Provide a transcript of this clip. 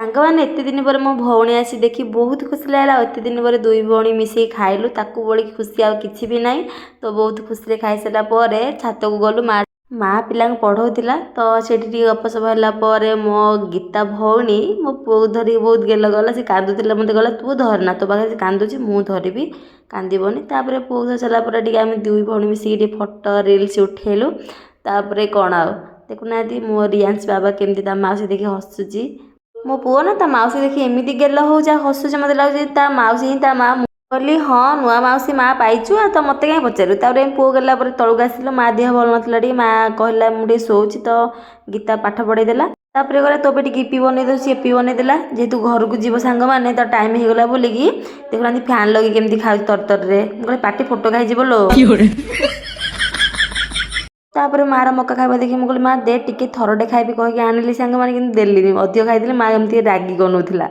ସାଙ୍ଗମାନେ, ଏତେ ଦିନ ପରେ ମୋ ଭଉଣୀ ଆସି ଦେଖି ବହୁତ ଖୁସି ଲାଗିଲା। ଆଉ ଏତେ ଦିନ ପରେ ଦୁଇ ଭଉଣୀ ମିଶିକି ଖାଇଲୁ, ତାକୁ ବଳିକି ଖୁସି ଆଉ କିଛି ବି ନାହିଁ। ତ ବହୁତ ଖୁସିରେ ଖାଇସାରିଲା ପରେ ଛାତକୁ ଗଲୁ। ମା ମା ପିଲାଙ୍କୁ ପଢ଼ଉଥିଲା, ତ ସେଇଠି ଟିକେ ଗପସପ ହେଲା ପରେ ମୋ ଗୀତା ଭଉଣୀ ମୋ ପୁଅକୁ ଧରିକି ବହୁତ ଗେଲ କଲା। ସେ କାନ୍ଦୁଥିଲା, ମୋତେ କହିଲା, "ତୁ ଧରନା, ତୋ ପାଖରେ ସେ କାନ୍ଦୁଛି, ମୁଁ ଧରିବି, କାନ୍ଦିବନି।" ତାପରେ ପୁଅକୁ ଧରି ସାରିଲା ପରେ ଟିକେ ଆମେ ଦୁଇ ଭଉଣୀ ମିଶିକି ଟିକେ ଫଟୋ, ରିଲ୍ସ ଉଠେଇଲୁ। ତାପରେ କ'ଣ ଆଉ, ଦେଖୁନାହାନ୍ତି ମୋ ରିୟାନ୍ସ ବାବା କେମିତି ତା ମାଉସୀ ଦେଖି ହସୁଛି। ମୋ ପୁଅ ନା ତା ମାଉସୀ ଦେଖି ଏମିତି ଗେଲ ହେଉଛି ଆଉ ହସୁଛି, ମୋତେ ଲାଗୁଛି ତା ମାଉସୀ ହିଁ ତା ମା। ମୁଁ କହିଲି, "ହଁ, ନୂଆ ମାଉସୀ ମା ପାଇଛୁ, ଆଉ ତ ମୋତେ କାହିଁ ପଚାରିବୁ?" ତାପରେ ପୁଅ ଗଲା ପରେ ତଳକୁ ଆସିଲୁ। ମା ଦେହ ଭଲ ନଥିଲା ଟିକେ। ମା କହିଲା, "ମୁଁ ଟିକେ ଶୋଉଛି।" ତ ଗୀତା ପାଠ ପଢ଼େଇ ଦେଲା। ତାପରେ କହିଲା, "ତୋ ପାଇଁ ଟିକେ ଇପି ବନେଇ ଦେଉଛି।" ଇପି ବନେଇ ଦେଲା। ଯେହେତୁ ଘରକୁ ଯିବ ସାଙ୍ଗମାନେ, ତ ଟାଇମ୍ ହେଇଗଲା ବୋଲିକି ଦେଖୁନାହାନ୍ତି ଫ୍ୟାନ୍ ଲଗେଇ କେମିତି ଖାଉଛି ତରତରରେ। ମୁଁ କହିଲି, "ପାଟି ଫୋଟକା ହେଇଯିବ ଲୋ।" ତାପରେ ମାର ମକା ଖାଇବା ଦେଖି ମୁଁ କହିଲି, "ମା, ଦେ ଟିକେ, ଥରଟେ ଖାଇବି" କହିକି ଆଣିଲି ସାଙ୍ଗମାନେ, କିନ୍ତୁ ଦେଲିନି। ଅଧିକ ଖାଇଦେଲି, ମା ଏମିତି ରାଗି ଗନଉଥିଲା।